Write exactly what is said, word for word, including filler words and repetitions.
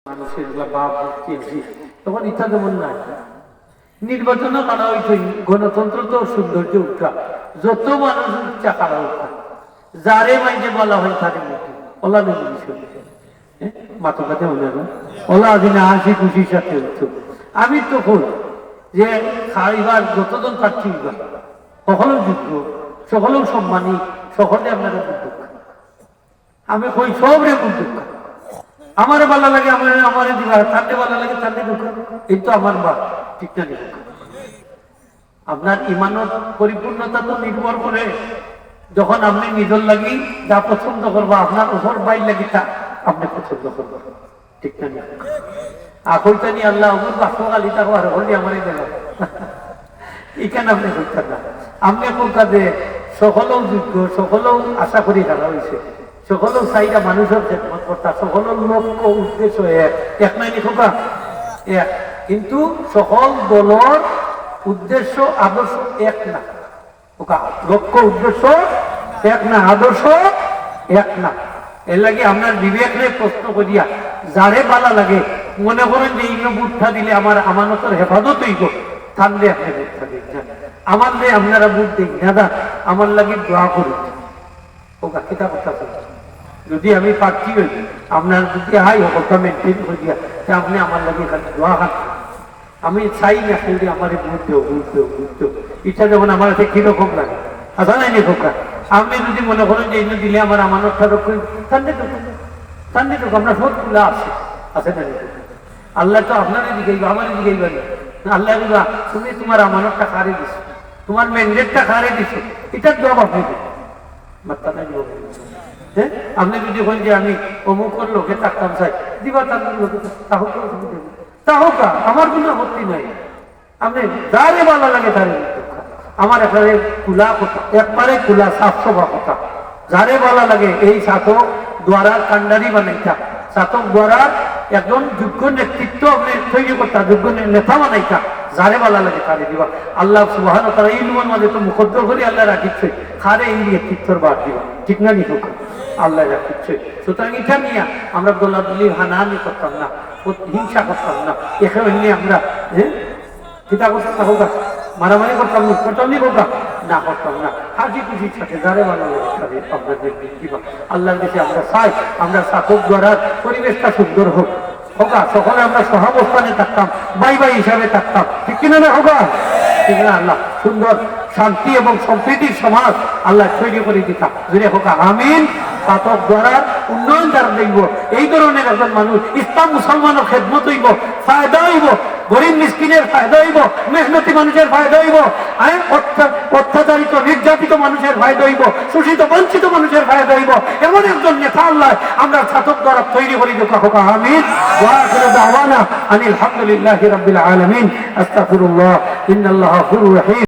মানুষের এগুলা ভাব ভক্তি আছে। তখন ইটা তেমন নাই। নির্বাচনও খাড়া অইছে, গণতন্ত্র তো সৌন্দর্য উঠা, যত মানুষ ইচ্ছা খাড়া উঠা, যারে মাইনষে বালা হয় তারে ভোট দিবা। ওলা নেই বিষয়। হ্যাঁ? মাথা ব্যথা হইল না? ওলা আজি না হাসি খুশির সাথে উঠতো। আমি তো কই যে খাইবার যতজন প্রার্থী হইবা, সকলেও যোগ্য, সকলেও সম্মানী, সকলে আপনারা ভোট দেবা। আমি কই সবরে ভোট দেবা। আমারে বালা লাগে, আমারে, আমারে দিবা, তারে বালা লাগে, তারে দেবা। এই তো আমার বা, ঠিক না নি? আপনার ইমানর পরিপূর্ণতা তো নির্ভর করে, যখন আপনি নিজর লাগি যা পছন্দ করবা, আপনার উপর বাইর লাগি তা আপনি পছন্দ করবা, ঠিক না নি? আর কইতা নি আল্লাহ, ওগুর বাক্য খালি থাকো আর হলি আমারে দিল। এখানে আপনি কইতেন না। আপনি কোন কাজে সকলেও যোগ্য, সকলেও আশা করি খাড়া হইছে। সকলেও চাইরা মানুষর খেদমত করতা, সকলের লক্ষ্য উদ্দেশ্য এক, এক নায় নি খোকা? এক। কিন্তু সকল দলর উদ্দেশ্য আদর্শ এক না। খোকা, লক্ষ্য উদ্দেশ্য এক না, আদর্শ এক না। এর লাগি আপনার বিবেকরে প্রশ্ন করিয়া যারে বালা লাগে, মনে করেন যে এই ভোটটা দিলে আমার আমানতর হেফাজত হইব, তানরে আপনি ভোটটা দিন। আমারে আপনারা ভোট দিন না, আমার লাগি দোয়া করুন। ও কাকিতা কথা আছে। যদি আমি প্রার্থী হই, আপনার যদি হাই হকলতা মেনটেন করিয়া, তে আপনি আমার লাগি খালি দোয়া খান। আমি চাই না খালি আমারে ভোট দেও, ভোট দেও, ভোট দেও। ইটা যখন আমার কাছে কিরকম লাগে, আচ্ছা নাই নি খোকা? আপনি যদি মনে করেন যে এই দিলে আমার আমানতটা রক্ষা হইব, তানরে তো, তানরে তো আপনার ভোট খোলা আছে, আছে না নি খোকা? আল্লাহ তো আপনারে জিগাইবা, আমারে জিগাইবা না। আল্লাহ বলবা, "তুমি তোমার আমানতটা কারে দিছো, তোমার ম্যান্ডেটটা কারে দিছো, এটার জবাব আপনি দিবেন।" মাত্তা নাই জবাব দিবেন। হ্যাঁ, আপনি যদি কইন যে আমি অমুকর লগে থাকতাম চাই, দিবা তার লগে, তা হোক, অসুবিধা নেই। তা হোক, আমার কোনো আপত্তি নাই। আপনি যারে বালা লাগে তারে দিতে। আমার একবারে খোলা কথা, একবারে খোলা সাফ সাফা কথা। যারে বালা লাগে এই ছাতক দ্বারার কান্ডারি বানাইতা, ছাতক দ্বারার একজন যোগ্য নেতৃত্ব আপনি তৈরি করতা, যোগ্য নে-, নেতা বানাইতা, যারে বালা লাগে তারে দিবা। আল্লাহ সুবহানাহু ওয়া তাআলা ইলমর মাঝে তো মুকদ্দর করি আল্লাহ রাখিছে, কারে এই নেতৃত্বর বার দিবা, ঠিক না নি খোকা? আল্লাহ রাখিছে। সুতরাং এটা নিয়া আমরা দলাদলি হানাহানি করতাম না, ও হিংসা করতাম না, এখানে নিয়ে আমরা, হ্যাঁ, কিতা করতাম না খোকা? মারামারি করতাম না, করতাম নি খোকা? না, করতাম না। হাসি খুশির সাথে যারে বালা লাগে তারে আমরা দিন দিবা। আল্লাহর কাছে আমরা চাই, আমরা ছাতক দ্বারার পরিবেশটা সুন্দর হোক। খোকা, সকলে আমরা সহাবস্থানে থাকতাম, ভাই ভাই হিসাবে থাকতাম, ঠিক কিনা না খোকা? ঠিক না? আল্লাহ সুন্দর শান্তি এবং সম্প্রীতির সমাজ আল্লাহ তৈরি করি দিতা। জোরে খোকা আমিন। ছাতক দ্বারার উন্নয়ন যারা দেখব, এই ধরনের একজন মানুষ ইসলাম মুসলমানর খেদমত হইব, ফায়দা হইব, গরিব মিসকিনের ফায়দা হইব, মেহনতি মানুষের ফায়দা হইব, হ্যাঁ, অত্যা-, অত্যাচারিত নির্যাতিত মানুষের ফায়দা হইব, শোষিত বঞ্চিত মানুষের ফায়দা হইব, এমন একজন নেতা আল্লাহ আমরা ছাতক দ্বারা তৈরি করি দিতা খোকা আমিন। ওয়া আখিরু দাওয়ানা আনিল হামদুলিল্লাহি রাব্বিল আলামিন। আস্তাগফিরুল্লাহ, ইন্নাল্লাহা গফুরুর রহিম।